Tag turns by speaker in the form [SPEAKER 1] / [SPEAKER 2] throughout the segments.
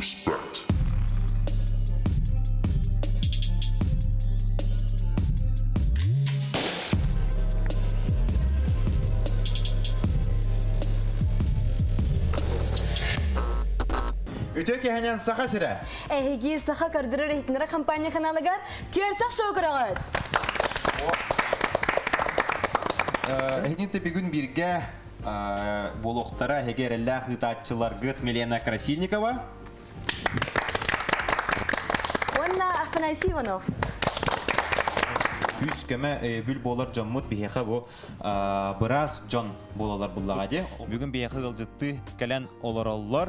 [SPEAKER 1] Respect.
[SPEAKER 2] Үтүө киһинэн Саха сирэ!
[SPEAKER 3] Эһиги Саха көрдөрөр иһитиннэрэр компания каналыгар Күөрчэх шоу көрөҕүт!
[SPEAKER 2] Эһигин бүгүн бииргэ буолуохтара эһиги эрэллээх ыытааччыларгыт Милена Красильникова
[SPEAKER 3] уонна Афанасий Иванов.
[SPEAKER 2] Күүс көмө өйөбүл буолар дьоммут биһиэхэ бу быраас дьон буолалар буллаҕа дии. Бүгүн биһиэхэ ыалдьыттыы кэлэн олороллор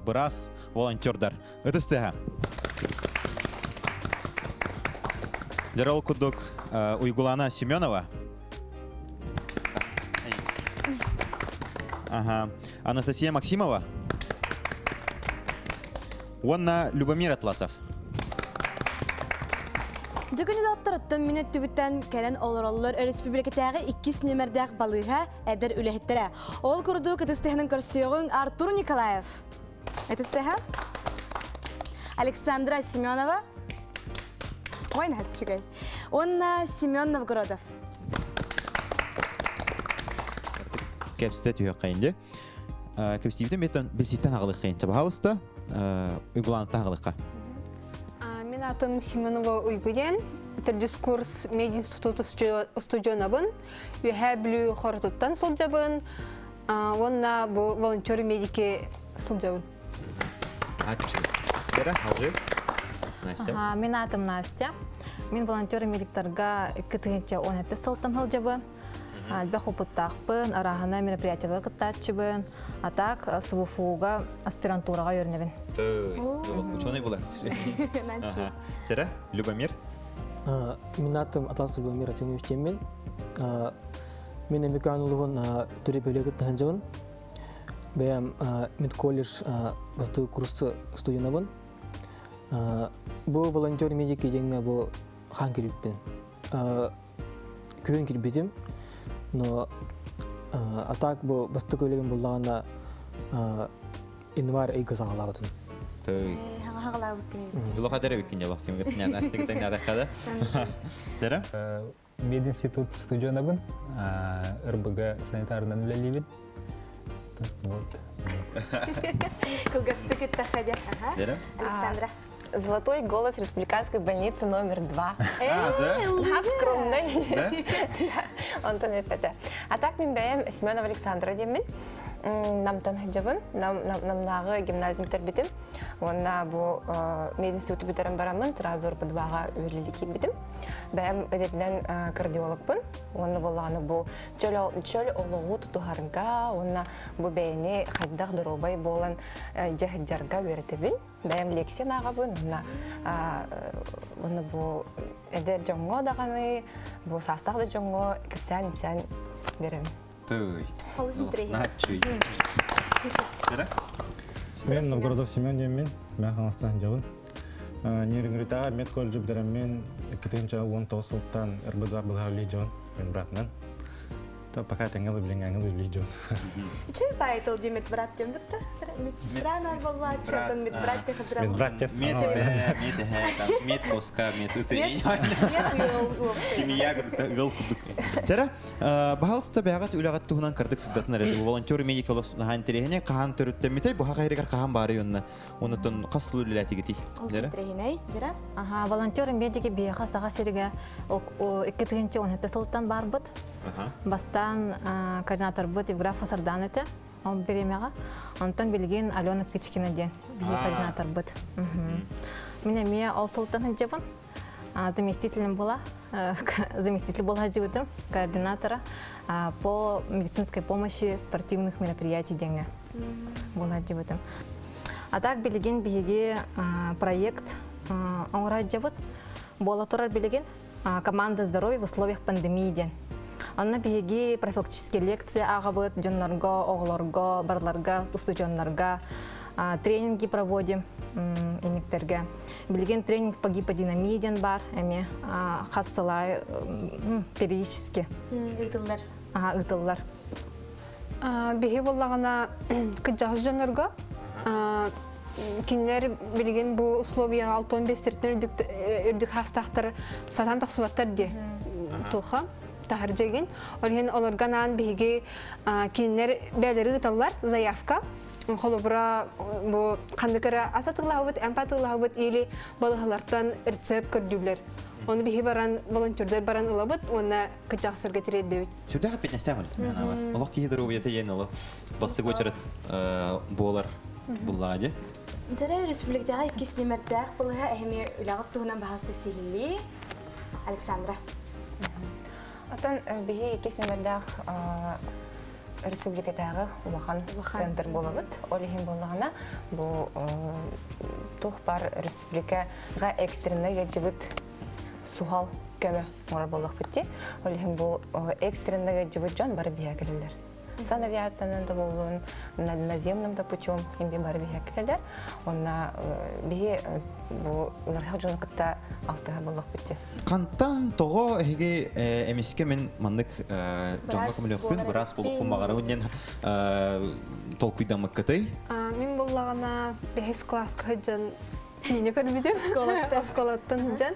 [SPEAKER 2] быраас волонтердар. Ытыс тыаһа. Дьэ ол курдук Уйгулана Семенова. Ага. Анастасия Максимова. Уонна Любомир Атласов.
[SPEAKER 3] Дьөгүн доптороттон мин өттүбүттэн кэлэн олороллор өрөспүүбүлүкэтээҕи иккис нүмердээх балыыһа эдэр үлэһиттэрэ. Ол курдук ытыс көрсүөҕүҥ Артур Николаев. Ытыстыһа. Александра Семенова. Ой, наһаа Уонна Семен Новгородов.
[SPEAKER 2] Кэпсэтэ түһүөххэйин дии. Кэпсэтиибитин бэттэн билситтэн аҕалыаххайын. Пожалуйста, Уйгуланыттан аҕалыахха.
[SPEAKER 4] Мин атым Семенова Уйгу диэн. Төрдүс курс мединститут устудьуонабын. Үөһээ Бүлүү хоротуттан сылдьабын. Уонна бу волонтер медики сылдьабын.
[SPEAKER 2] Настя.
[SPEAKER 5] Мин атым Настя. Мин волонтер медиктарга 2017 сылтан сылдьабын. Элбэх опыттаахпын, арааһына мероприятияларга кыттааччыбын. А так СВФУга аспирантураҕа үөрэнэбин.
[SPEAKER 2] Ученый была. Тера, Любомир.
[SPEAKER 6] Мин атым Атлас Любомир Атинович Темин. Мин Эмикан улуһун төрү бөлөгүт таһынжабын. Бэйэм медколледж бастыы курс студенабын. Бу волонтер медики диэҥҥэ бу хаан кирбиппин. Күһүн кирбитим, но а так бу бастакы үлэгин буллаҕына январь ыйга саҕалаабытым.
[SPEAKER 2] Той.
[SPEAKER 3] Хаҥа кини.
[SPEAKER 2] Дулаха дэрэ биккин дьолох ким гытын настыгытын надахада. Тера?
[SPEAKER 7] Мединститут студионабын, РБГ санитарынан үлэлиибин. Вот.
[SPEAKER 3] Кылгастык иттахадя. Александра.
[SPEAKER 8] Золотой голос республиканской больницы номер 2.
[SPEAKER 2] А, да?
[SPEAKER 8] Да, скромный.
[SPEAKER 2] Да?
[SPEAKER 8] Да, Антон эппэтэ. А так мин бэйэм Семенова Александра диэммин. Намтан сылдьабын, Намнааҕы гимназия бүтэрбитим. Уонна бу мединституту бүтэрэн бараммын сразу РП2-ҕа үлэлии киирбитим. Бэйэм эдэринэн кардиологпын. Уонна буоллаҕына бу чөл олоҕу тутуһарга уонна бу бэйэни хайдах доруобай буолан дьаһыдьарга үөрэтэбин. Бэйэм лекция ааҕабын уонна уонна бу эдэр дьоҥҥо даҕаны, бу саастаах да дьоҥҥо кэпсээн-ипсээн биэрэбин.
[SPEAKER 2] Тый.
[SPEAKER 3] Олус интириэһинэй.
[SPEAKER 2] Наһаа
[SPEAKER 7] Семен Новгородов Семен диэммин, мен Хаҥаластан дьабын. Нерюнгритааҕы медколледж бүтэрэммин 2019 сылтан РБД быһа дьон, мен братынан. То пока тэҥҥэ билиҥҥэ билии дьон.
[SPEAKER 3] Үчүгэй баайтыл дии медбрат диэн бытта. Медсестра нар боллааччы, оттон медбрат диэхэ
[SPEAKER 7] Медбрат деп.
[SPEAKER 2] Мед мед там мед коска, мед ыты. Семья гыл курдук. Тера, баһалыста бэҕэт үлэҕэт туһунан кырдык сырдатын эрэ. Волонтер медик олос наһаа интэриэһинэй хаһан төрүттэммитэй, бу хаһайрыгар хаһан баары онна. Онутун хас сыл үлэлээтигитий?
[SPEAKER 3] Олус интэриэһинэй, Жира.
[SPEAKER 5] Аха, волонтер медики биһиэхэ Саха сиригэр 2017 сылтан барбыт. Бастаан координаторбыт Евграф Сардан этэ. Ол бириэмэҕэ. Онтон билигин Алена Птичкина диэн биһиги координаторбыт. Мин эмиэ ол сылтан сылдьабын. Заместителем была, заместитель была сылдьыбытым, координатора по медицинской помощи спортивных мероприятий диэҥҥэ буола сылдьыбытым. А так билигин биһиги проект оҥоро сылдьабыт. Буола турар билигин команда здоровья в условиях пандемии диэн. Онно биһиги профилактический лекция ааҕабыт дьоннорго, оҕолорго, барыларга, устудьоннорго тренинги проводим инниктерге. Билигин тренинг по гиподинамии диэн бар, эмиэ хас сылай периодически
[SPEAKER 3] Ыытыллар.
[SPEAKER 5] Ыытыллар.
[SPEAKER 4] Биһи буоллаҕына кыдьаҕас дьоннорго Кинилэр билигин бу условияҕа 65-тэн үрдүк хаастаахтар сатаан тахсыбаттар дии. Туха таһырдьа игин. Ол иһин олорго анаан биһиги кинилэр бэйэлэри ыыталлар заявка. Холобура бу ханнык эрэ ас атыылаһабыт, эмп атыылаһабыт или балыыһалартан рецепт көрдүүллэр. Ону биһи баран волонтердар баран ылабыт уонна кыдьаахсырга тириэрдэбит.
[SPEAKER 2] Сүрдээх эппиэтинэстээх үлэ. Олох киһи доруобуйата диэн олох бастакы уочарат буолар буллаҕа дии.
[SPEAKER 3] Дьэрэ республикаҕа иккис нүмердээх балыһа эһими үлэҕит туһунан баһаста сиһилии. Александра.
[SPEAKER 8] Оттон биһи иккис нүмердээх республикатааҕы улахан центр буолабыт. Ол иһин буоллаҕына бу туох бар республикаҕа экстренный ыалдьыбыт суһал көмө оҥорор буоллахпыт дии. Ол иһин бу экстренный ыалдьыбыт дьон бары биһиэхэ кэлэллэр. Санавиациянан да буоллун, наземным да путем имби бары биһиэхэ кэлэллэр. Онна биһи бу ыарыһах дьону кытта алтыһар буоллахпыт дии.
[SPEAKER 2] Хантан тоҕо эһиги эмискэ мин маннык дьоҥҥо көмөлөөхпүн, быраас буолуохпун баҕарабын диэн толкуйдаммыккытый?
[SPEAKER 4] Мин буллаҕына бэһис класска сылдьан киинэ көрбүтүм. Оскуолаттан сылдьан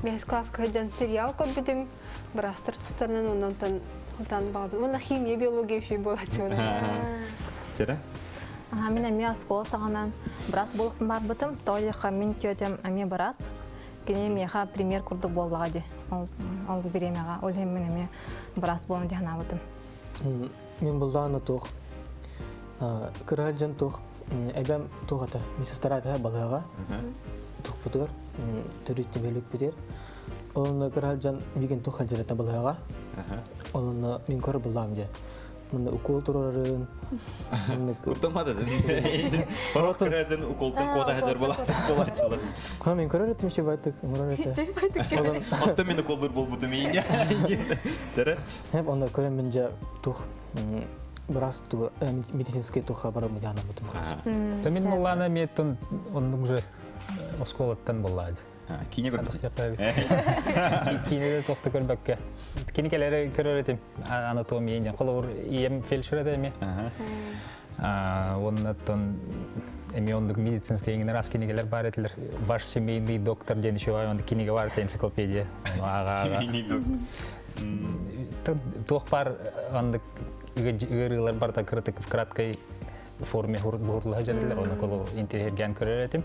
[SPEAKER 4] бэһис класска сылдьан сериал көрбүтүм. Быраастар тустарынан оннонтон хантан баҕарбытым. Уонна химия, биология үчүгэй буолааччы.
[SPEAKER 2] Тера?
[SPEAKER 5] Мин эмиэ оскуола саҕанан быраас буолуохпун баарбытым. Тоҕо мин тетям эмиэ быраас. Кини миэхэ пример курдук буоллаҕа дии. Ол бириэмэҕэ ол иһин мин эмиэ быраас буолан дии санаабытым.
[SPEAKER 6] Мин буллаҕына туох кыра дьон туох эбэм туох ата медсестра ата балыаҕа тухпутугар төрүт бөлүкпүтүгэр онно кыра дьон билигин туох хадьырата балыаҕа онно мин көр буллаам дьэ мында укол турарын
[SPEAKER 2] Куттамада Орот кыра уколтан кота хадьар буолааччылар.
[SPEAKER 6] Ха мин көрөр этим байтык мурар этэ.
[SPEAKER 2] Оттон мин уколлур болбутум ииня. Тере.
[SPEAKER 6] Хеп онно көрөн мин дьэ тух бырас ту медицинский туха барам дьаана бутум.
[SPEAKER 1] Та мин буллаана меттон оннук же осколоттан буллаады.
[SPEAKER 2] Киинэ көрбүт.
[SPEAKER 1] Киинеде тохты көрбөккө. Кини келери көрөр этим анатомия ден. Холобур ием фельдшер эми. Оннаттан эми ондук медицинский иңнер ас кинигелер бар этилер. Ваш семейный доктор ден еще бар, онда киниге бар энциклопедия. Ага.
[SPEAKER 2] Семейный доктор.
[SPEAKER 1] Туох бар андык ыгырыылар бар та кырытык в краткой форме буһурлаһа жарылар, оны колу интерьерген көрөр этим.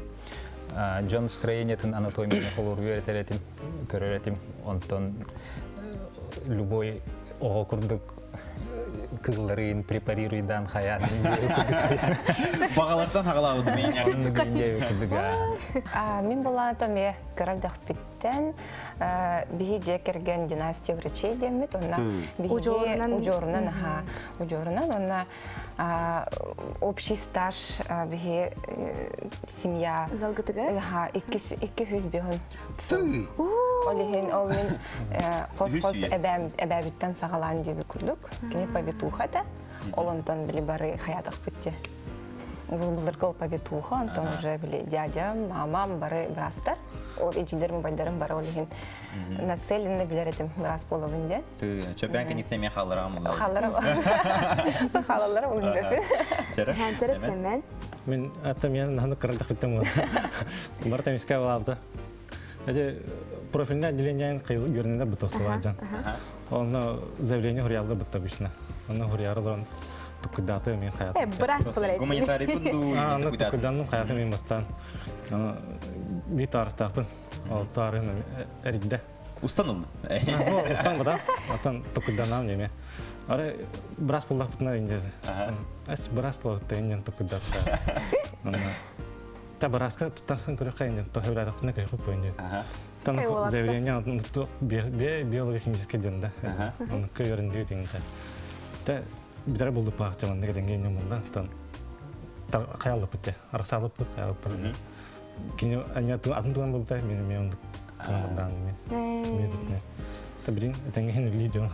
[SPEAKER 1] Дьон строениятын анатомияны холур үөрэтэр этим, көрөр этим. Онтон любой оҕо курдук кылларын препарируйдан хаян.
[SPEAKER 2] Бағалартан хагалаабыт
[SPEAKER 8] Мин булаата ме кыралдахпиттен биһи дьиэ кэргэн династия врачей диэммит, онна биһиги удьуорунан, аха, удьуорунан, онна общий стаж биһи семья аха 205 Ол иһин ол мин хос-хос эбээбиттэн саҕалаан диэби курдук. Кини повитуха этэ. Ол онтон били бары хаятахпыт дии. Былыргы ол повитуха, онтон уже били дядям, мамам бары бырастар. Ол эдьиийдэрим, убайдарым бары ол иһин нацеленный билэр этим быраас буолабын диэн.
[SPEAKER 2] Чөпөөн кэнниттэн эмиэ хаалларам буолла.
[SPEAKER 8] Хаалларам. Хаалаллара ол иһин.
[SPEAKER 3] Хэнчэрэ Сэмэн.
[SPEAKER 7] Мин аттам я наны кыралдах иттем. Бар темиске балабыта. Эти профильное отделение көрүнүнэ бутта жан. Онно заявление хуриялда бутта обычно. Онно хуриярылан туккудаты мен хаятым.
[SPEAKER 3] Э, бырас болар.
[SPEAKER 2] Гуманитарий бунду.
[SPEAKER 7] Аны туккуданным хаятым мен бастан. Би тарыстапын. Ол тарын эридде.
[SPEAKER 2] Устанылды.
[SPEAKER 7] Устан буда. Атан туккуданам неме. Ары брас болдақ бутна инде. Эс брас болдақ инде туккудатта. Та браска туттан көрө кайын тохыбрата кына көйүп койын. Тан заявление биолого-химический ден да. Оны көйөрүн дейт инде. Та бидер болду пак жаман деген ген болду. Тан каялып битте. Арасалып бит каялып бит. Кини anya ту атын туган болду мен мен онду туган мен. Мен Та билин этеңген лидер.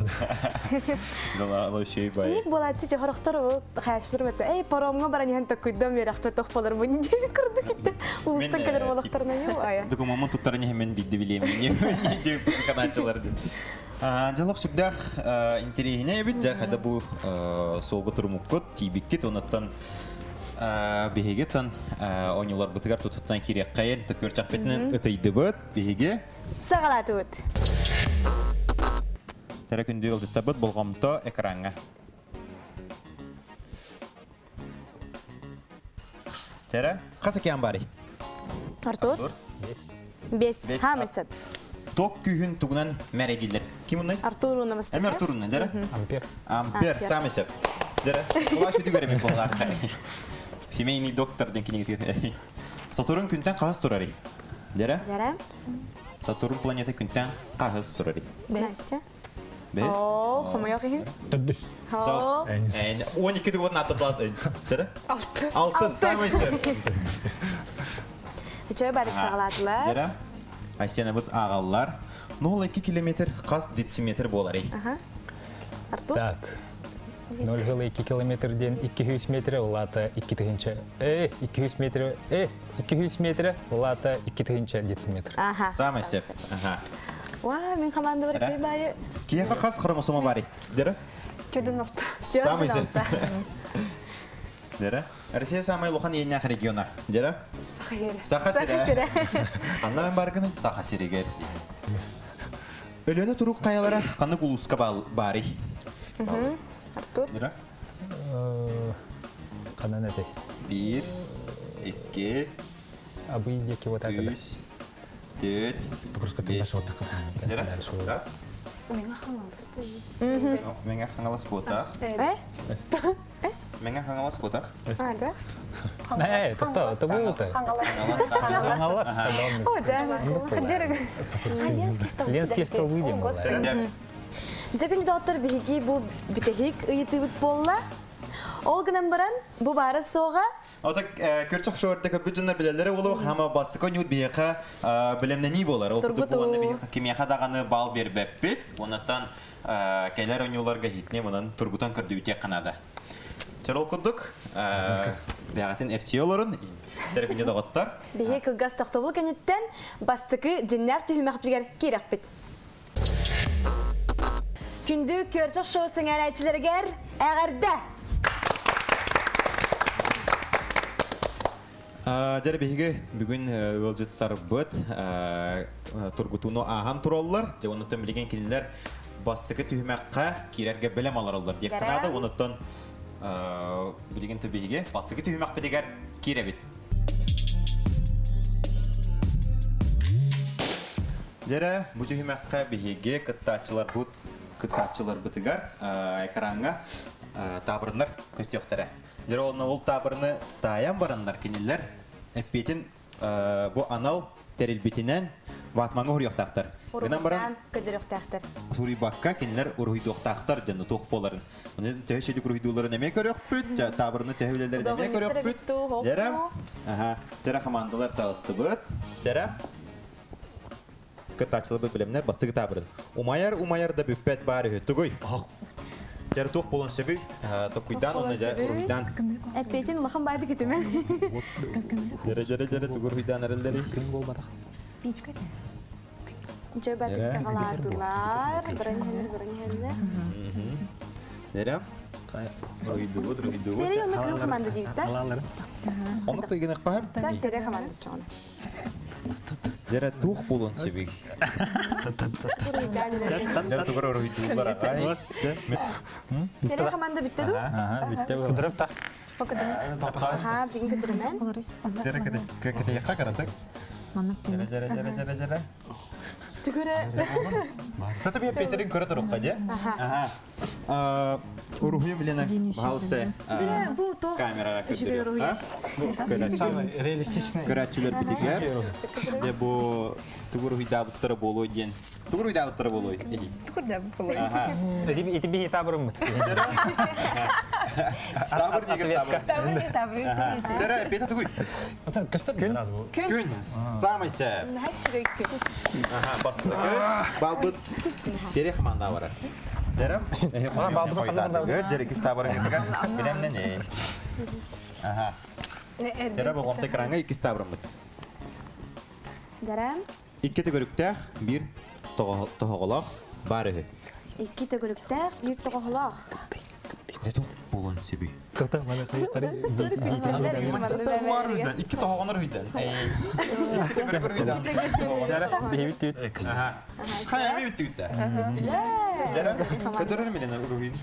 [SPEAKER 2] Дала лошей бай.
[SPEAKER 3] Синик болачы жохорохтор ол хаяштыр мете. Эй, паромга баран яхан такуйдам мерахпе тохпалар бу нинде кырды китте. Улустан келер болактарына ю ая.
[SPEAKER 2] Документын туттарын хемен бидди билем. Не деп каначылар деп. Жалок сүрдэх интерехине бит жа хада бу солго турмуккут тибиккит онаттан Биһиги тон оонньууларбытыгар тутуттан киириэххэйин, күөрчэхпитинэн ытыйдыбыт. Биһиги
[SPEAKER 3] саҕалаатыбыт.
[SPEAKER 2] Тэрэ күндү ыалдьыттарбыт болҕомто экраҥҥа. Тэрэ, хас океан барый?
[SPEAKER 3] Артур? Бес.
[SPEAKER 2] Бес.
[SPEAKER 3] Хамысып.
[SPEAKER 2] Ток күүһүн тугунан мэрэ дииллэр. Ким уннай?
[SPEAKER 3] Артур унамасты.
[SPEAKER 2] Эми Артур уннай, дәрі?
[SPEAKER 1] Ампер.
[SPEAKER 2] Ампер, самый сөп. Дәрі, Кулаш үтү көрөмүн боллар. Семейный доктор ден киниге. Сатурн күнтен қағыз турары. Дәрі?
[SPEAKER 3] Дәрі.
[SPEAKER 2] Сатурн планета күнтен қағыз турары.
[SPEAKER 3] Настя.
[SPEAKER 2] Бес.
[SPEAKER 3] О, хомойох иһин.
[SPEAKER 7] Төрдүс.
[SPEAKER 2] Со. 12 түгін аттылады. Дәрі?
[SPEAKER 4] Алты.
[SPEAKER 2] Алты, самый сөп.
[SPEAKER 3] Үчөй барып саҕалаатылар.
[SPEAKER 2] Дәрі. Айсена бұт ағалар. 0,2 километр қаз дециметр болар.
[SPEAKER 3] Аха. Артур?
[SPEAKER 1] Так. 0,2 километрден 200 метр улата 2 тыгынча. 200 метр, 200 метр улата 2 тыгынча дециметр.
[SPEAKER 3] Аха.
[SPEAKER 2] Самый сөп. Аха.
[SPEAKER 3] Уа, мин команда бар үчөй байы.
[SPEAKER 2] Кияға қаз хромосома бар. Дәрі?
[SPEAKER 4] Чөдөн алты.
[SPEAKER 2] Самый сөп. Дәрі? Россия самый лухан еннях региона. Дәрі?
[SPEAKER 4] Саха сире.
[SPEAKER 2] Саха
[SPEAKER 3] Саха
[SPEAKER 2] сире.
[SPEAKER 3] сире.
[SPEAKER 2] Анна мен баргыны Саха сирегер. Өлөні турук каялара қаны улуска бары.
[SPEAKER 3] Артур?
[SPEAKER 2] Дәрі?
[SPEAKER 1] Канан эте.
[SPEAKER 2] Bir, iki,
[SPEAKER 1] Абый деки вот это.
[SPEAKER 2] үш, төрт,
[SPEAKER 7] Покрыска
[SPEAKER 2] бес.
[SPEAKER 7] тыңдашы отаққа.
[SPEAKER 2] Дәрі? Да?
[SPEAKER 4] Меңа хаңалысты.
[SPEAKER 2] Меңе қаңалас ботақ.
[SPEAKER 3] Э? Эс?
[SPEAKER 2] Меңе қаңалас ботақ.
[SPEAKER 3] А, да?
[SPEAKER 1] Токто, это было то.
[SPEAKER 2] Қаңалас,
[SPEAKER 1] Аналас.
[SPEAKER 3] О, да.
[SPEAKER 1] Ленские столбы дем.
[SPEAKER 2] Дәрі.
[SPEAKER 3] Дьэ доктор биһиги бу бүтехик ыйытыбыт буолла. Ол гынан баран бу бары соға
[SPEAKER 2] Ота көрчөх шорда көпү билелери болу хама басыко нют бияка билемнени болар. Ол кудук
[SPEAKER 3] Тургуту.
[SPEAKER 2] буанны бияка кимияха даганы бал бербеппит. Онаттан келер ойнуларга хитне мунан тургутан көрдүбүтэ канада. Чарол кудук бягатын эрчиолорун тербине дагаттар.
[SPEAKER 3] биһиги кылгас тохтобул кэнниттэн бастыкы дьиннээх түһүмэхпитигэр киирэхпит. Күндү көрчөх шоу сэҥээрээччилэригэр эҕэрдэ!
[SPEAKER 2] Дәрі биһиги бүгүн ыалдьыттарбыт тургутууну ааһан тураллар. Дьэ онуттан билигин кинилэр бастыкы түһүмэххэ киирэргэ бэлэм алараллар диэх
[SPEAKER 3] Дәрэ.
[SPEAKER 2] канада. Онуттан билигин биһиги бастыкы түһүмэхпитигэр киирэбит. Дәрі бу түһүмэххэ биһиги кыттааччылар бут кыттааччылар бытыгар экраҥҥа таабырыннар көстүөхтэрэ. Дәрі онно ол таабырыны таайан бараннар кинилэр эппиэтин бу анал тэрилбитинэн ватмаҥҥа уһуруйуохтаахтар. Гынан баран
[SPEAKER 3] Уруһуйдаан көрдөрүөхтээхтэр.
[SPEAKER 2] суруйбакка кинилэр уруһуйдуохтаахтар дьону туох буоларын. Оны төһө шөйдүк уруһуйдууларын эмиэ көрүөхпүт, таабырыны төһө билэллэрин эмиэ
[SPEAKER 3] Удобный
[SPEAKER 2] көрүөхпүт.
[SPEAKER 3] туу, хоп.
[SPEAKER 2] Дәрі, аха, дәрі хамандалар таҕыстыбыт. Дәрі кыттааччыларбыт билэмнэр бастыгы таабырын. Умайар, умайар да бүппэт баар үһү. Тугуй. Дәрі туох буолан сөбүй, токуйдан, оны дьэ уруһуйдаан.
[SPEAKER 3] Эппиэтин улахан баайды китимен.
[SPEAKER 2] Дәрі, дәрі, дәрі, тугу уруһуйдаан эрэллэрий.
[SPEAKER 6] Күн болбатақ.
[SPEAKER 3] Үчүгэй баардык
[SPEAKER 2] Дәрі.
[SPEAKER 3] саҕалаатылар. Быран иһэллэр, быран иһэллэр.
[SPEAKER 2] Дәрі. Уруһуйдугут, уруһуйдугут.
[SPEAKER 3] Серия онно кыыл хамаанда диибиттэр.
[SPEAKER 7] Алалары.
[SPEAKER 2] Оны тыгынах баһым.
[SPEAKER 3] Та серия хамаанда чоҕуна.
[SPEAKER 2] Дәрі туох буолан сөбүй.
[SPEAKER 3] Уруһуйдаан эрэллэр.
[SPEAKER 2] Дәрі тугу уруһуйдуулар ағай.
[SPEAKER 3] Серия хамаанда бүттэ дуу?
[SPEAKER 1] Ага, бүтте был.
[SPEAKER 7] Кыдырып та.
[SPEAKER 3] Аха, билигин көтүрүмэн.
[SPEAKER 2] Дәрі кытаяққа каратык. Дәрі, дәрі, дәрі, дәрі, дәрі.
[SPEAKER 3] Түгүрэ.
[SPEAKER 2] Тата бия Петерин көрө туруққа, де? Аха. Уруһуйу билена, пожалуйста.
[SPEAKER 3] Дәрі бу туох
[SPEAKER 2] Камераға
[SPEAKER 3] үчүгэй
[SPEAKER 2] көтөрү.
[SPEAKER 3] уруһуй.
[SPEAKER 2] Бу
[SPEAKER 7] Самый реалистичный.
[SPEAKER 2] көрәтчүлөр битигер. Де бу тугур хуйдабыттара болой ден. Тугур хуйдабыттара болой.
[SPEAKER 8] Тугур болой.
[SPEAKER 2] Аха.
[SPEAKER 1] Ити биһи табырыммыт.
[SPEAKER 2] Табыр дегер табыр.
[SPEAKER 8] Табыр, табыр.
[SPEAKER 2] Аха. Дәрі Петер тугуй.
[SPEAKER 7] Это көстөр
[SPEAKER 1] Күн.
[SPEAKER 7] раз бу.
[SPEAKER 2] Күн самый сәп.
[SPEAKER 3] Үчүгэй күн.
[SPEAKER 2] Аха, бастыкы. Балбыт серия хаманда барар. Дәрі.
[SPEAKER 7] балбыт хаманда
[SPEAKER 2] Дәрі дәрі кис табыр Билемнен. Аха. Дәрі болғомта экранга иккис табырыммыт.
[SPEAKER 3] Дәрі
[SPEAKER 2] Икки төгүрүктээх бир тоһоҕолоох бар үһү.
[SPEAKER 3] икки төгүрүктээх, биир тоҕоһолоох.
[SPEAKER 2] Жету болон себи.
[SPEAKER 7] Кылта мана хайы
[SPEAKER 2] Бар үйден, икки тоғонор үйден. Икки төгөргөр үйден.
[SPEAKER 1] Бейбит түт.
[SPEAKER 2] Хай эми бүттү үттэ. Дара, көтөрөр менен уруйун.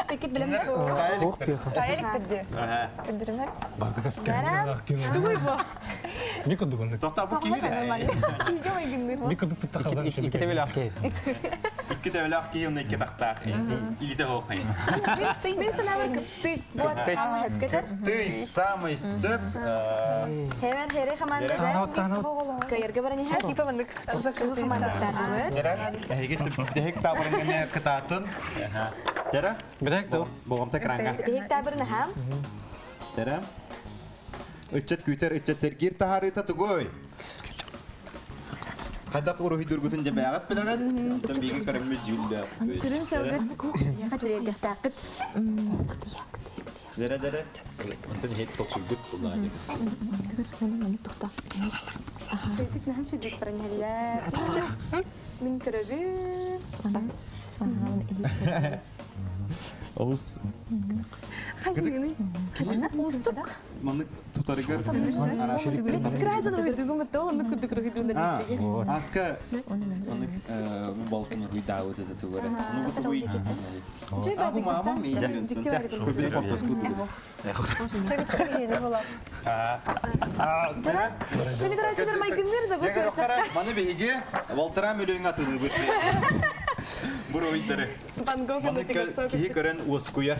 [SPEAKER 3] Пекит билем.
[SPEAKER 8] Таяликтер. Көдөрмөк.
[SPEAKER 7] Бардык аскер.
[SPEAKER 3] Тугуй бу.
[SPEAKER 7] Бик курдук.
[SPEAKER 2] Тоқта бу киһи.
[SPEAKER 3] Киге майгынны.
[SPEAKER 7] Бик курдук тахалдан.
[SPEAKER 1] Икки тебел ак кей.
[SPEAKER 2] Икки тебел ак киһи, онно икки тахтаах. Илите хоохай.
[SPEAKER 3] Мин санабар кыпты. Бу аттаама хөпкөтөр.
[SPEAKER 2] Ты самый сөп.
[SPEAKER 3] Хевер хере хаманда. Кайырга баран ихер.
[SPEAKER 4] Типа мындык.
[SPEAKER 3] Кыл хаманда тартыбыт.
[SPEAKER 2] Дара, эһиги түптехик табырын кытаатын. Дара,
[SPEAKER 7] Бирек тыл.
[SPEAKER 2] Болғамта кранга.
[SPEAKER 3] Битехик табырын хам.
[SPEAKER 2] Дара. Үтчет күтер, үтчет сергир тахарыта тугой. Хадақ уруһи дургутун жабаягат билегет. Онтон биги көрөммү жүлдө.
[SPEAKER 3] Сүрүн сылгыт. Яка тирегехтакыт.
[SPEAKER 2] Дара дара. Онтон хет токуйгут булааны.
[SPEAKER 3] Сөйтүк нахан сүдүк баран хеллер. Мин көрөбү.
[SPEAKER 2] Олус
[SPEAKER 3] Устук.
[SPEAKER 2] маны тутарыгар
[SPEAKER 3] Граждан уйдугум бит ол онны күдүк рухидунда.
[SPEAKER 2] Аска оны балкон руйдау это тугара. Ну бу тугуй.
[SPEAKER 3] Чөй
[SPEAKER 2] А бу мама ми Күлбүн фотос күдү.
[SPEAKER 3] Мени көрөчүлөр майгынныр да бу
[SPEAKER 2] Ягар
[SPEAKER 3] көрчөк.
[SPEAKER 2] охара маны биһиги Валтара мөлөңө атылыбыт. Бур уйдары.
[SPEAKER 3] Ван Гог
[SPEAKER 2] Маны киһи көрөн уоскуяр.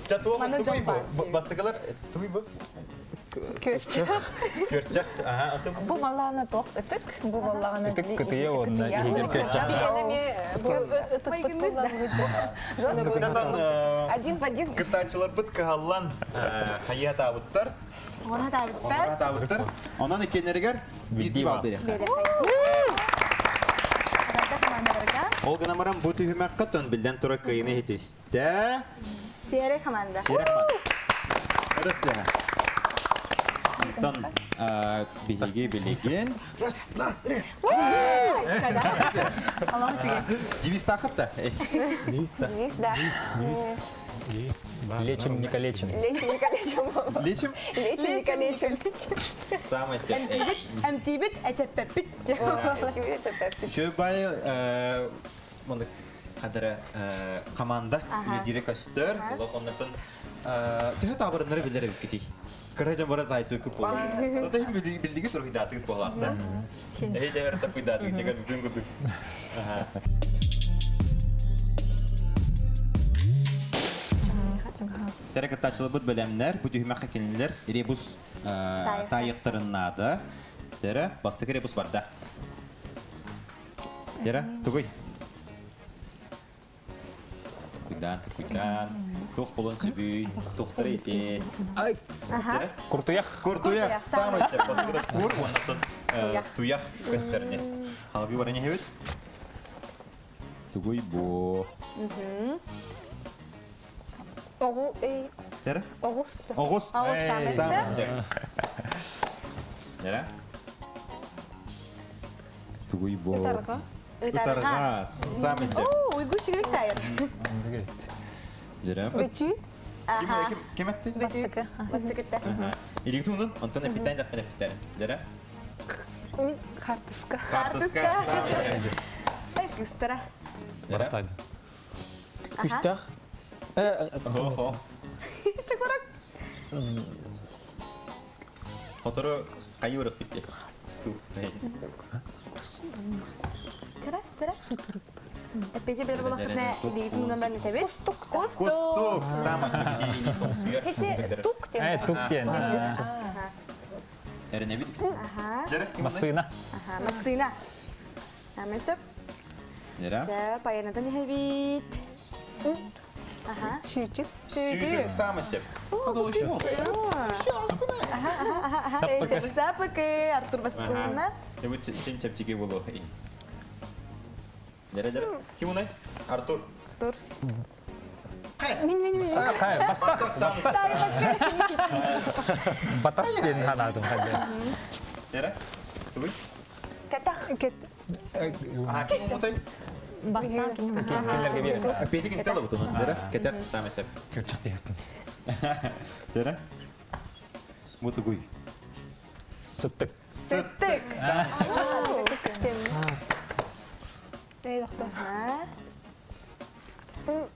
[SPEAKER 2] Чатуа
[SPEAKER 3] Маны
[SPEAKER 2] тугуй
[SPEAKER 3] жон
[SPEAKER 2] бу. Бастыгылар тугуй бу. Көрчөх. Аха, атым.
[SPEAKER 8] Бу маллаана тоқ ытык, бу маллаана
[SPEAKER 1] Ытык кытыйа онна иһигер көтчөх.
[SPEAKER 2] Татан
[SPEAKER 8] Один в один.
[SPEAKER 2] кытаачылар быт кыһаллан хайя таабыттар.
[SPEAKER 3] Ора табыттар.
[SPEAKER 2] Онора таабыттар. Онон иккеннеригер бирди бал берех. Ол гынамаран бу түһүмәккә төн билден тура кыйны хитисте.
[SPEAKER 3] Сере команда.
[SPEAKER 2] Серахман. Эдесте. Тон биһиги билеген.
[SPEAKER 3] Аллах үчүгө.
[SPEAKER 2] Девиз тахытта.
[SPEAKER 8] Девиз, да.
[SPEAKER 1] Лечим, не калечим.
[SPEAKER 8] Лечим, не калечим.
[SPEAKER 2] Лечим?
[SPEAKER 8] Лечим, не калечим.
[SPEAKER 2] Самый сеп.
[SPEAKER 3] Эмтибит, эчеппеппит.
[SPEAKER 2] Чөбай мында кадары команда лидери көстөр, булак оннан төһө табырыннары билер бит. Кыра бара тайсы көп болар. Тата хим билдиги сур хидаты болар да. Эй дәвер тап хидаты деген бүтүн күдүк. Терек тачылыбыт белемнер, бу түһмәккә килнелер, ребус тайыктырыннады. Тере бастык ребус барда. Тере, тугуй. Тугуйдан, тугуйдан. Тух болон сөбүй, тухтар ите.
[SPEAKER 1] Ай, куртуях.
[SPEAKER 2] Кур туях, самый сөп. Бастыгыда кур, оннан туях көстерне. Халгы бар не хебет? Тугуй бу.
[SPEAKER 4] Огу, эй,
[SPEAKER 2] Тере?
[SPEAKER 4] огус.
[SPEAKER 2] Огуз.
[SPEAKER 3] Огуз самый
[SPEAKER 2] Самый сөп. Тере? Тугуй бу.
[SPEAKER 4] Ытарга.
[SPEAKER 2] Ытарга, самый сөп.
[SPEAKER 3] О, уйгу шигек тайыр.
[SPEAKER 2] Тере?
[SPEAKER 4] Бөчү.
[SPEAKER 3] Аха.
[SPEAKER 2] Ким ким этти?
[SPEAKER 5] Бастыкы.
[SPEAKER 3] Бастыкытта.
[SPEAKER 2] Илигтунун, онтон эпитайн да эпитайн. Тере?
[SPEAKER 4] Мин картыска.
[SPEAKER 2] Картыска, самый сөп.
[SPEAKER 3] Эй, кыстыра.
[SPEAKER 2] Тере?
[SPEAKER 6] Күстах.
[SPEAKER 2] Хо-хо.
[SPEAKER 3] Чукурак.
[SPEAKER 2] Хотору кайы битти. Сту.
[SPEAKER 3] Чара, чара. Эппеже бер булахытна илигитин номерин тебит.
[SPEAKER 8] Кустук.
[SPEAKER 3] Кустук.
[SPEAKER 2] Кустук, самый сөп.
[SPEAKER 8] Эти тук
[SPEAKER 1] Э,
[SPEAKER 8] ден.
[SPEAKER 1] тук ден.
[SPEAKER 2] Эренебит.
[SPEAKER 3] Аха.
[SPEAKER 2] Тере?
[SPEAKER 1] Масына.
[SPEAKER 3] Аха, масына. Амесөп.
[SPEAKER 2] Тере?
[SPEAKER 3] Сэ, паянатын хебит. Аха.
[SPEAKER 4] Сүүчүк.
[SPEAKER 2] Сүйдүк, самый сөп. Кадол еще.
[SPEAKER 1] Саппыкы.
[SPEAKER 3] Запыкы, Артур Бастыкуна.
[SPEAKER 2] Бу сен чепчиге болу. Дере, дере. Ким унай? Артур.
[SPEAKER 3] Артур.
[SPEAKER 4] Мин, мин, мин.
[SPEAKER 1] Хай,
[SPEAKER 2] Баттак самый сөп.
[SPEAKER 1] батас ден ханадым хәлде.
[SPEAKER 2] Дере? Тугуй?
[SPEAKER 8] Катах.
[SPEAKER 4] Кет.
[SPEAKER 2] Аха, ким утай?
[SPEAKER 5] Бастаан кини.
[SPEAKER 1] Кинилерге берер.
[SPEAKER 2] Петик интелла бутунун, дера, кетер, самый сеп.
[SPEAKER 7] Көрчөх дегестим.
[SPEAKER 2] Дера. Бутугуй.
[SPEAKER 1] Сыттык.
[SPEAKER 3] Сыттык.
[SPEAKER 2] Самый сеп.
[SPEAKER 4] Эй, доктор.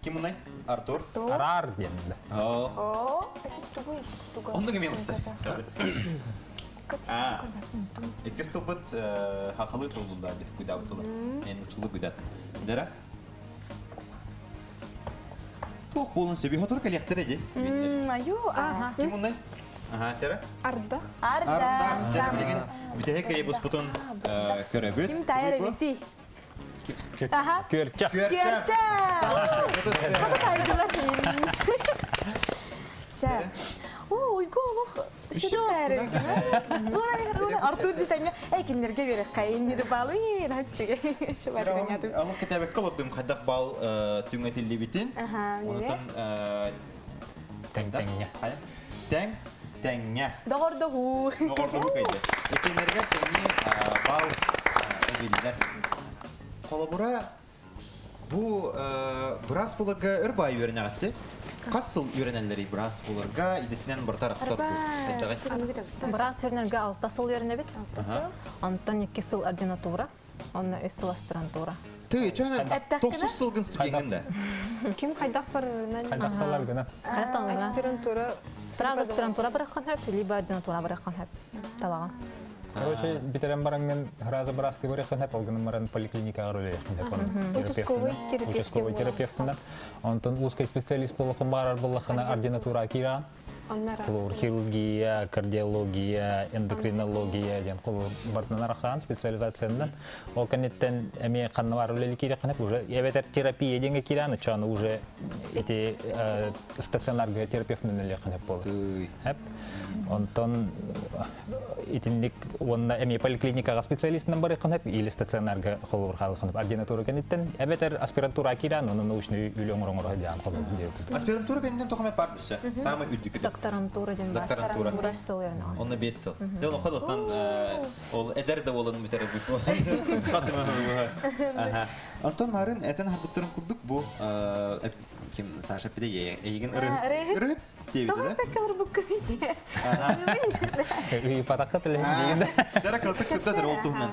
[SPEAKER 2] Ким мынай? Артур.
[SPEAKER 1] Арар диэн.
[SPEAKER 2] О.
[SPEAKER 8] О,
[SPEAKER 2] Оннук эмиэ барса. А. Иккис тылбыт хахалы тылбында бит куйдабыт тылы. Мен учулу куйдат. Дера. Туох болун сөбі хотор калектер эди.
[SPEAKER 3] Аю.
[SPEAKER 2] Ким мынай? Аха, тера.
[SPEAKER 4] Ардах.
[SPEAKER 2] Ардах. Тера
[SPEAKER 3] Арда.
[SPEAKER 2] билеген битеhe кей буспутун көрөбүт.
[SPEAKER 3] Ким тайыр эбити? Аха.
[SPEAKER 1] Көрчөх.
[SPEAKER 2] Көрчөх.
[SPEAKER 3] Сә. О, уйгу олох. Артур дитәңе, әй кинлерге бере кайынныр балы, хатчыга. Шубар
[SPEAKER 2] Аллах китабекке олордум хаддах бал түңэтиллибитин.
[SPEAKER 3] Аха,
[SPEAKER 2] Онутан
[SPEAKER 1] Тең теңне.
[SPEAKER 2] Тең теңне.
[SPEAKER 3] Догордогу.
[SPEAKER 2] Догордогу кайды. Экенлерге теңни бал эбилдер. Колобура бу бираз буларга өр бай үйренәтте. Кас сыл үйренәлләри бираз буларга идетинен бартар аксар.
[SPEAKER 5] Бираз үйренерге алта сыл үйренебит. Онтон 2 сыл ординатура, онно 3 сыл аспирантура.
[SPEAKER 2] Ты, чана 90 сылгын студентин да.
[SPEAKER 4] Ким хайдах барырынан
[SPEAKER 1] Хайдахталар гына.
[SPEAKER 4] аспирантура.
[SPEAKER 5] Сразу аспирантура бараххан хөп, либо ординатура бараххан хөп. Талаган.
[SPEAKER 1] Короче, битерен бараңын разы бираз ты бараххан хөп, алгының маран поликлиника роле
[SPEAKER 4] Участковый терапевт.
[SPEAKER 1] Участковый терапевтында. Онтон узкий специалист болохун барар болохына ординатура кира. Колор хирургия, кардиология, эндокринология ден колор бартынан арақсан специализацияндан. Ол кенеттен эме каннавар үлели кире канап уже эбетер терапия денге кираны чаны уже эти стационарга терапевтнен эле канап болот. Хеп. Онтон итинник онна эме поликлиникага специалистнен бары канап или стационарга колор хал канап ординатура кенеттен эбетер аспирантура кираны оны научный үлөңөр оңор жан колор.
[SPEAKER 2] Аспирантура кенеттен тохаме бар дүсө. Самый үдүкү.
[SPEAKER 5] Докторантура дем бар.
[SPEAKER 2] Докторантура.
[SPEAKER 5] Докторантура сыл үйренеген.
[SPEAKER 2] Онна 5 сыл. Дел оқыдықтан ол эдер де болын битер Қасым Аха. Антон Марын этен харбыттырын курдук бу ким Саша пиде егин ырыт дейбит да.
[SPEAKER 3] Пеккалар бу күнү.
[SPEAKER 1] Үй патаққа тілі деген.
[SPEAKER 2] Жара кыртык сыптадыр ол туһунан.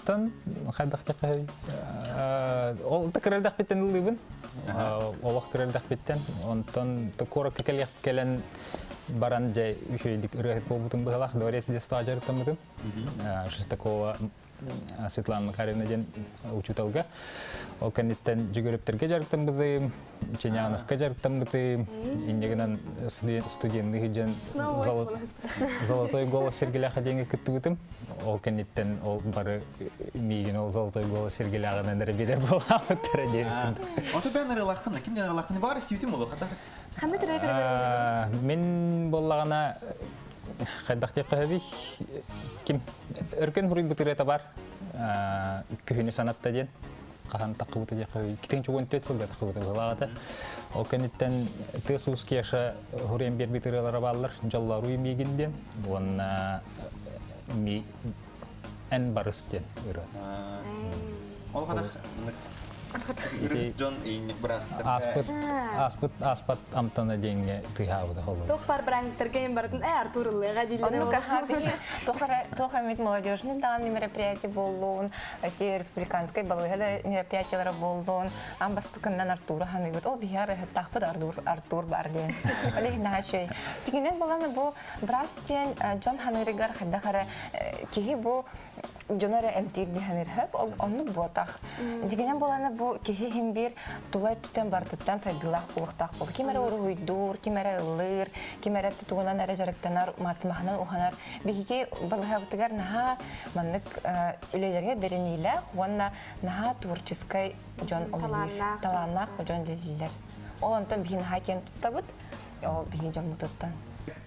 [SPEAKER 1] Тон хайдах текай ол текрелдах биттен ылыбын. Олох кирелдах биттен. Онтон токора кекелек келен баран жай үшөйдик ырыхыт болбутун быгалах дворец детства жарыктамытым. Шестакова Светлана Макаревна ден учуталга. Ол кенеттен жүгөрөптерге жарыктамбытым, Ченяновка жарыктамбытым, индегенен студентный жен золотой голос Сергеляха денге кыттыбытым. Ол кенеттен ол бары мигин ол золотой голос Сергеляханан дәрі берер боламыттыр ден.
[SPEAKER 2] Ото бен ырылахын, кимден ырылахын бары сүйүтүм болу хата.
[SPEAKER 3] Ханны кирер
[SPEAKER 1] Мен боллагана хайдах деп кахаби ким өркен хуруй бутырета бар күхүнү санатта ден кахан такыбыты деп кахаби китен чугун төт сыл такыбыты булагата ол кенеттен тыс ускеша хуруен бер бутырелара баллар жаллару мигинден онна ми эн барыс ден өрө
[SPEAKER 2] Ол хата Джон ин брастер.
[SPEAKER 1] Аспыт аспыт аспат амтана денге тыхабыты холу.
[SPEAKER 3] Тох бар брахиттерге бардын э Артур ылыга дилер.
[SPEAKER 8] Оннук Тоха мит молодежный данный мероприятие боллун, эти республиканской балыга мероприятиялары боллун, амбастыкынан Артура ханыгыт, о бияр тахпыт Артур Артур бар ден. Олег начой. Тигинен боланы бу брастен Джон ханырыгар хадахара кихи бу дьонор эмтиир диһаныр хөп, оннук буотах. Дигенен боланы бу киһи хим бир тулай түтен бартыттан сайдылах булуктах бол. Ким эре уруйдур, ким эре ыллыр, ким эре тутугунан эре жарыктанар, масмаханан уханар. Биһиги балыһабытыгар наха маннык үлелерге беренилэх, уонна наха творческой дьон
[SPEAKER 3] Талааннаах.
[SPEAKER 8] талааннаах дьон лилилер. Ол онтон биһи наха кен туттабыт, ол биһи дьон мутуттан.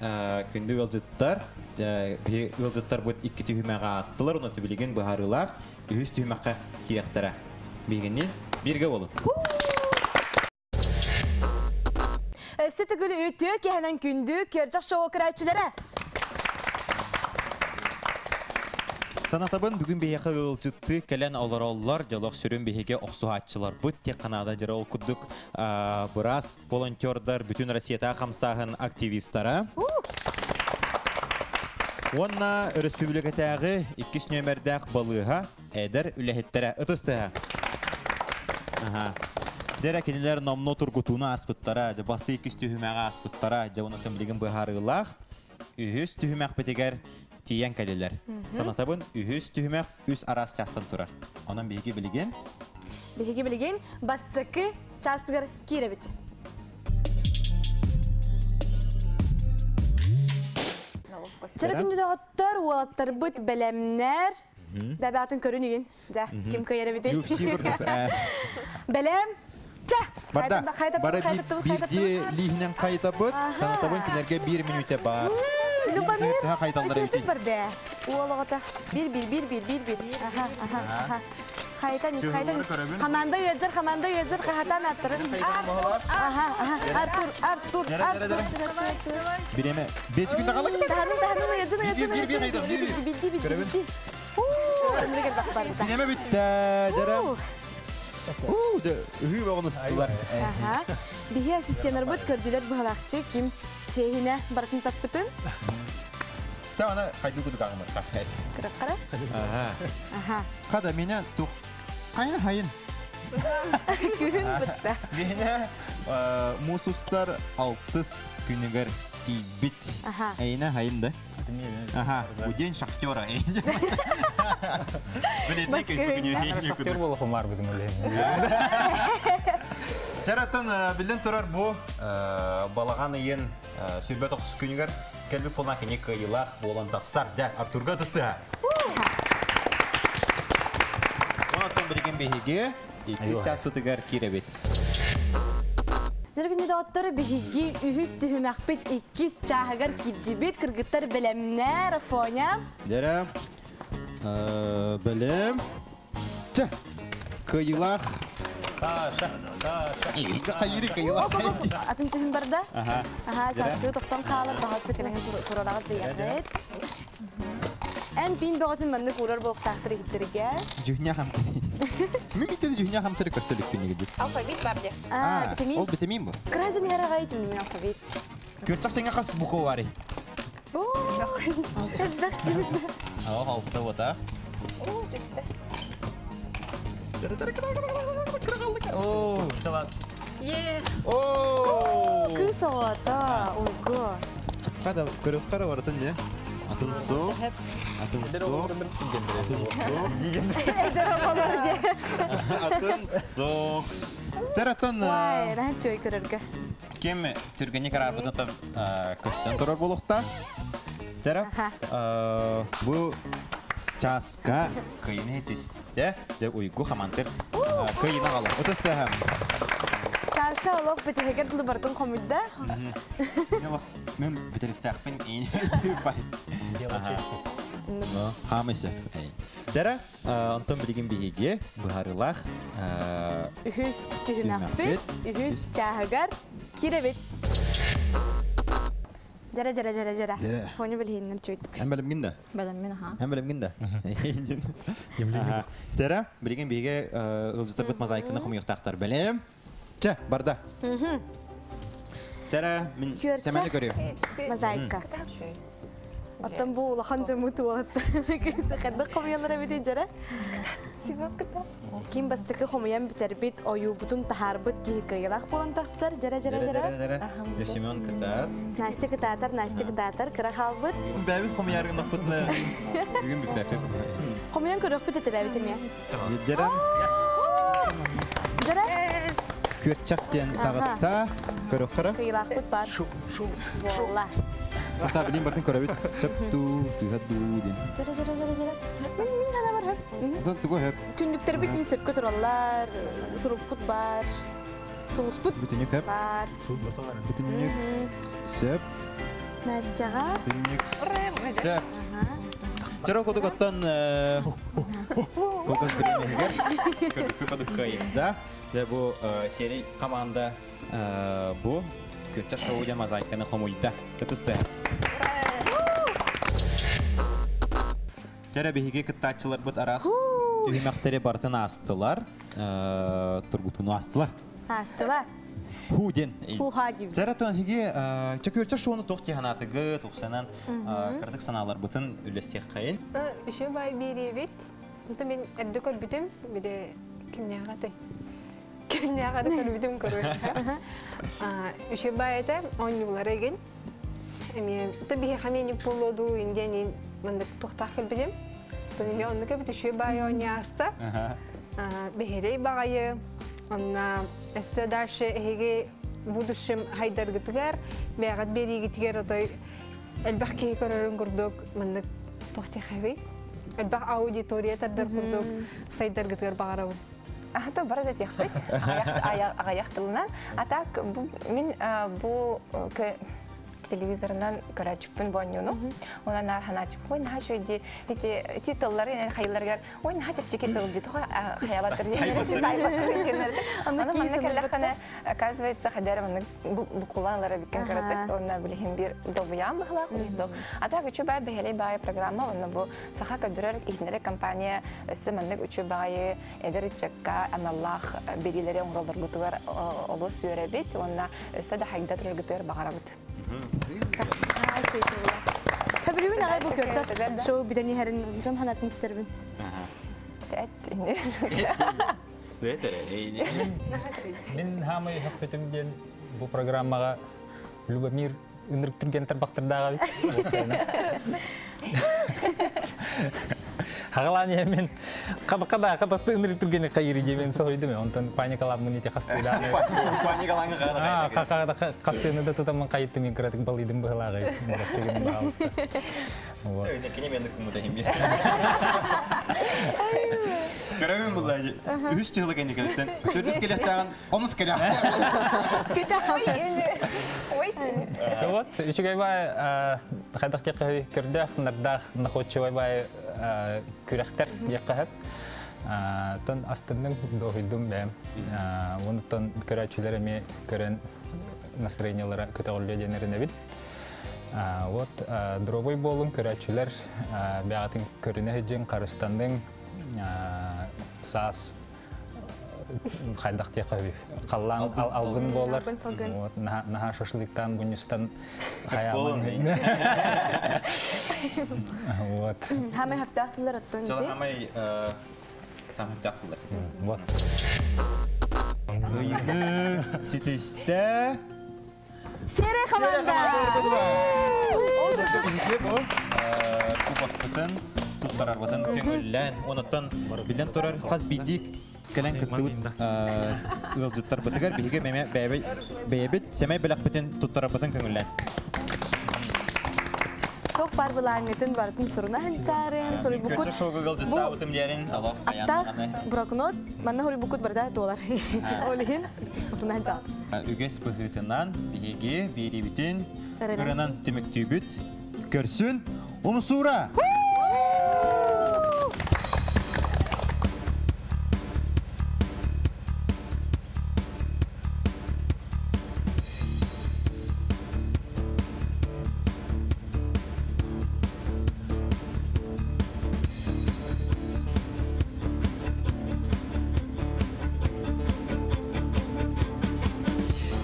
[SPEAKER 2] Күндү ылжыттар, биһи ылжыттар бут икки түһүмэҕэ астылар, оны түбилигин быһарылаах, үһүс түһүмэххэ кириэхтэрэ. Биһигиннин бирге болун.
[SPEAKER 3] Өссө түгүл үтүө киһэнэн күндү көржак шоу кыраачылара.
[SPEAKER 2] Санатабын бүгүн биһиэхэ ыалдьыттыы кэлэн олороллор, дьолох сүрүн биһиги охсуһааччыларбыт тек Канада дьара ол курдук быраас волонтердар бүтүн Россията хамсааһын активистара. Уонна өрөспүүбүлүкэтээҕи иккис нүөмэрдээх балыыһа эдэр үлэһиттэрэ ытыстыһа. Аха. Дьэрэ кинилэр номнуо тургутууну ааспыттара, дьэ басты иккис түһүмэҕи ааспыттара, дьэ онон билигин быһаарыылаах үһүс түһүмэхпитигэр тиийэн кэлилэр. Санатабын, үһүс түһүмэх үс араас чаастан турар. Онон биһиги билигин
[SPEAKER 3] Биһиги билигин бастакы чааспыгар киирэбит. Чара күндү доҕоттор, уолаттарбыт бэлэмнэр. Бэбэатын көрүн үгүн. Дьэ, ким кыайар эбитий?
[SPEAKER 2] UFC курдук.
[SPEAKER 3] Бэлэм. Чэ!
[SPEAKER 2] Барда.
[SPEAKER 3] Хайта
[SPEAKER 2] Бары биирдии лииһинэн хайтабыт. Санатабын кинилэргэ биир мүнүүтэ бар.
[SPEAKER 3] Любомир,
[SPEAKER 2] Төһө хайталлар эбитий?
[SPEAKER 3] үчүгэй барда. Уол оҕото. Бир бир бир бир бир бир. Аха, аха, аха. Хайтан ис, хайтан ис. Хаманда ыалдьар, хаманда ыалдьар, хаһатан аттарын. Аха, аха. Артур, Артур, Артур.
[SPEAKER 2] Биреме. 5 секунд қалды.
[SPEAKER 3] Таһанын, таһанын, ыалдьын, ыалдьын,
[SPEAKER 2] Бир, бир, бир,
[SPEAKER 3] ыалдьын.
[SPEAKER 2] бир, бир.
[SPEAKER 3] Билди, билди,
[SPEAKER 2] Көрөбүн.
[SPEAKER 3] билди. Уу, ынырыгар бак барда.
[SPEAKER 2] Биреме бүтті. Жарам. Уу, үһүү боғын ыстылар.
[SPEAKER 3] Аха. Биһи ассистеннарбыт көрдүлэр быһалаахчы ким чиэһинэ барытын таппытын.
[SPEAKER 2] Та ана хайду кудук ағымыр.
[SPEAKER 3] Кыраккара.
[SPEAKER 2] Аха.
[SPEAKER 3] Аха.
[SPEAKER 2] Қада меня тух. Хайын хайын.
[SPEAKER 3] Күһүн бытта.
[SPEAKER 2] Меня мусустар алтыс күнігер тиибит.
[SPEAKER 3] Аха.
[SPEAKER 2] Эйна хайын да. Аха, у день шахтера. Блин, не көз
[SPEAKER 1] Шахтер боло хомар бүгүн эле.
[SPEAKER 2] Жараттан билен турар бу балаган ыйын сүрбө токсуз күнүгөр келбит болан кини кыйылах болан тахсар. Жа, Артурга тыстыha. Онтон билген биһиги икки час бытыгар киребит.
[SPEAKER 3] Жергүнү доҕоттору биһиги үһүс түһүмэхпит иккис чааһыгар киирдибит кыргыттар бэлэмнэр Афоня.
[SPEAKER 2] Дәрә белем. Ча. Кыйылах.
[SPEAKER 1] Саша, Саша.
[SPEAKER 2] Кайыры кыйылах.
[SPEAKER 3] Атын түһүм барда.
[SPEAKER 2] Аха.
[SPEAKER 3] Аха, сааскы тохтон хаалар баһасы кэлэһин турарагат бэйэхет. Эн пин бөҕөтүн маннык урар буолуохтаахтар иһиттерге.
[SPEAKER 2] Жүхня хамтыры. Мен битен жүхня хамтыры көрсөлүк күнүгү.
[SPEAKER 8] Алфавит бар де.
[SPEAKER 3] Аа, витамин.
[SPEAKER 2] Ол витамин бу.
[SPEAKER 3] Кыражын ярагай тимин алфавит.
[SPEAKER 2] Көрчак сеңе кас буко бари.
[SPEAKER 3] Оо, элбэх киһи.
[SPEAKER 2] Ага, алты бота.
[SPEAKER 8] О, түсті.
[SPEAKER 2] О, чала.
[SPEAKER 5] Е!
[SPEAKER 2] О!
[SPEAKER 3] Кыыс оҕото, уйгу.
[SPEAKER 2] Када көрөп кара баратын не? Атын со, атын со, атын со,
[SPEAKER 3] Эдэр оҕолор диэ.
[SPEAKER 2] атын со. Таратын
[SPEAKER 3] Вай, наһаа чөй көрөргө.
[SPEAKER 2] кем түргене карарбытын там көстен турар болуқта. Тара бу часка кыйны тесте де уйгу хамантыр кыйына калы. Отысты хам.
[SPEAKER 3] Саша олох битиһигэр дылы бартын хомуйда.
[SPEAKER 2] Мен бүтериктәкпин ин байт.
[SPEAKER 1] Дело чести.
[SPEAKER 2] Хамысы. Дәрә, онтон билигин биһиги быһарылах
[SPEAKER 3] Үһүс түһүмэхпит, үһүс чааһыгар кирэбит. Жара жара жара жара.
[SPEAKER 2] Жара.
[SPEAKER 3] Фоня билиһиннэр чөйдүк.
[SPEAKER 2] Һәм белем гинде.
[SPEAKER 5] Бэлэм мин аха.
[SPEAKER 2] Һәм белем гинде. Дәрә, билигин биһиги ылжытырбыт мозаиканы хомуйуктактар белем. Чә, барда. Дәрә, мин
[SPEAKER 3] Көрсә.
[SPEAKER 2] сәмәне көрү.
[SPEAKER 3] Мозаика. Оттон бу улахан дьоммут уолаттар. Ханнык хомуйаллар эбитий жара? Ким бастакы хомуйан бүтэрбит, ойуубутун таһаарбыт киһи кыйылаах буолан тахсар. Жара жара жара.
[SPEAKER 2] Дәрә, дәрә. Семен кытат.
[SPEAKER 3] Настя кытаатар, Настя кытаатар, кыра хаалбыт.
[SPEAKER 2] Бәбит хомуяргын Бүгүн бүппәпеп.
[SPEAKER 3] Хомуйан көрөхпүт этэ бэбит эмиэ.
[SPEAKER 2] Дәрә,
[SPEAKER 3] Жара
[SPEAKER 2] көрчак ден тагыста көрөк кара.
[SPEAKER 3] кыйылаахпыт бар. Буолла.
[SPEAKER 2] Ата билин бартын көрөбүт. Сөпту, сыхатту ден.
[SPEAKER 3] Жара жара жара жара. Мин мин хана бар.
[SPEAKER 2] Атын тугу хөп.
[SPEAKER 3] Түннүктер бит сөпкө тураллар, суруппут бар, сулуспут
[SPEAKER 2] Бүтүнүк хөп.
[SPEAKER 3] бар.
[SPEAKER 2] Бүтүнүк сөп.
[SPEAKER 3] Настяга.
[SPEAKER 2] Бүтүнүк сөп. Жара кодук оттон кылгас биремегер. Көрүккө кодук кайында. Де бу серий команда бу Көтчә шоу ден мозаиканы хомуйда. Кытысты. Жара биһиги кыттааччыларбыт арас түһүмэхтэри бартын астылар, тургутуну астылар.
[SPEAKER 3] Астылар.
[SPEAKER 2] Ху ден.
[SPEAKER 3] Хуха дейбит.
[SPEAKER 2] Жара туан хиги чөкөрчө шону тоқ тиханатыгы тоқсанан кырдык санаалар бытын үлесех қайын.
[SPEAKER 4] Үшө бай беребит. Онто мен әрді көрбүтүм, бире кимняга Кимняга көрбүтүм көрбүтүм. Үшө бай это ойнулар еген. Эми та бихе хаменик болоду индианин мындык тухтах келбидим. Тони мен онны кебит үшө бай ойняста. Бехерей багайы, онна эссе дальше эһиги будущем хайдаргытыгар, бәгат беригитигер отой элбэх киһи көрөрүн курдук мындык тухтихаби. Элбэх аудитория тардар курдук сайдаргытыгар багарабын.
[SPEAKER 8] Ата бара да тиэхпит, ағаяқтылынан. А так, мен бу телевизорынан көрәчүкпүн боннюну. Она нар ханачук. Ой, наха шөйди, эти тыллары эн хайыларгар. Ой, наха чепчеки тыл ди. Тоха хаябаттыр ди. Аны манна келлехана, оказывается, хадара манна букуланлара биккен каратык. Онна билихим бир долбуям бахлах, улих А так үчү бай бехелей бай программа, онна бу саха көдүрөр ихнере компания өссө маннык үчү бай эдер ичакка аналлах берилери оңролор гутугар олус сүйөрөбит, онна өссө да хайда турар гутугар багарабыт.
[SPEAKER 3] Хөбүрүмүн агай бу көрчөт. Шоу бидени херин жон ханатын истербин.
[SPEAKER 1] Мен хамай хөкпетим ден бу программага Любомир ынырык түрген тарбактырдагы бит. Хагалан мен када када ынырык түрген кайыр демен сойдум. Онтон паникалап мын ите хастыда.
[SPEAKER 2] Паникалаңы када.
[SPEAKER 1] Када кастыны да тутамын кайытты мен кыратык балыйдым быгылагы. Бастыгын багалыста.
[SPEAKER 2] Вот. Кене мен кымыда хим. Көрөмүн булла. Үч жылы кене келеттен. Төрдүс келеттаган, онус келеттаган.
[SPEAKER 8] Ой.
[SPEAKER 1] Вот, үчүгэй бай хайдах текы көрдөх, нардах, находчивай бай күрәхтер яккахат. Тон астынным дохидум бәм. Онтон көрәчүләр эме көрөн настроениялары көтөгөллө денерин бит. Вот, дробой болун көрәчүләр бәгатын көрүнә һеҗен карыстандың саас хайдах текы қаллан алгын болар. Вот, наха шашлыктан, бунюстан хаяман. Вот.
[SPEAKER 3] Хамай хаптахтылар аттон.
[SPEAKER 2] Жала хамай самай.
[SPEAKER 1] Вот.
[SPEAKER 2] Кыйны ситисте.
[SPEAKER 3] Сере команда.
[SPEAKER 2] Бу кубакпытын туттарарбытын көңүллән, онуттан билен турар хас бидик кэлэн кыттыбыт ылжыттар бытыгар биһиге меме бэйэбит сэмэй белэхпитин туттарарбытын көңүллән.
[SPEAKER 3] Тоқ бар булаңытын бартын суруна ханчарын, суруй букут.
[SPEAKER 2] Көчө шогу ылжыттаабытым диэрин алох
[SPEAKER 3] Аттах брокнот, манна хури букут барда долар. Олихин, утуна ханчар.
[SPEAKER 2] Үгес быһыытынан биһиги биирибитин ырынан түмүктүүбүт көрсүн умсуура.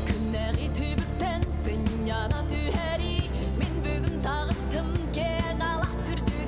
[SPEAKER 9] Күннәғи түбіктен сыняна түһәри, Мен бүгін тағыстым кен ала сүрдүгер.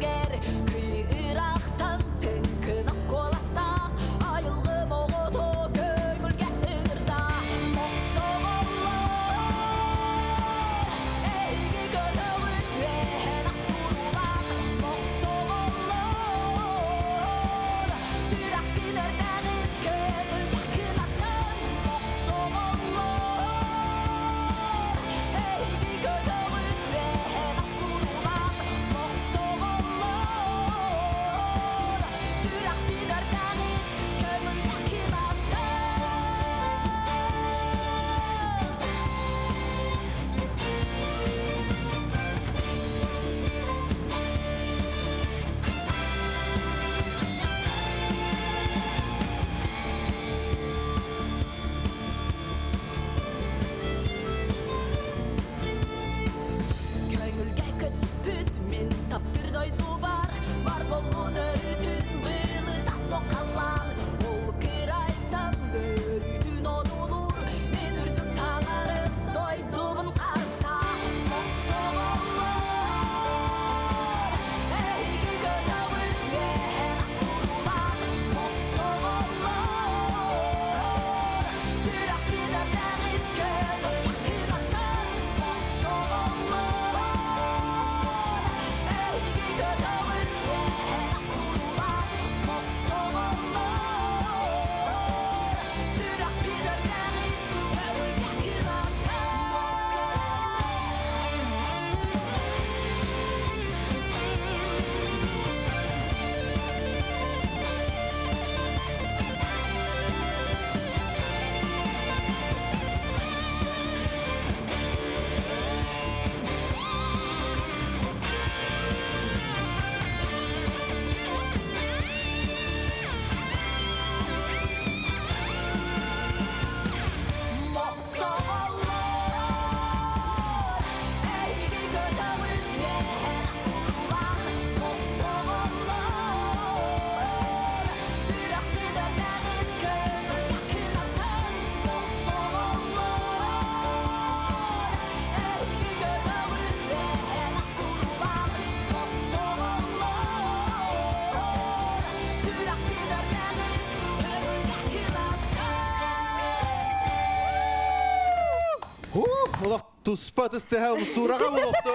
[SPEAKER 2] Туспа тыстыха усураға болуқту.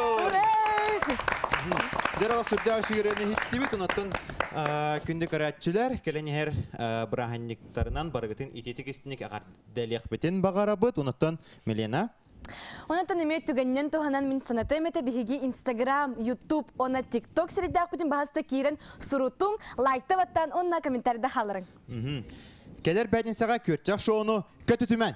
[SPEAKER 2] Жарала сүрдә сүгерені хиттибит, онаттан күнді көрәтчілер, келен ехер бұраханниктарынан баргытын итетик истинник ағар бағарабыт, онаттан Милена.
[SPEAKER 3] Онотон эме түгеннен туһанан мин санатым эте биһиги Инстаграм, Ютуб, она ТикТок сирдәк бүтүн баһаста киирен сурутуң, лайкта баттан, онна комментарийда халырың.
[SPEAKER 2] Келер пятницаға көртчак шоуну көтүтүмән.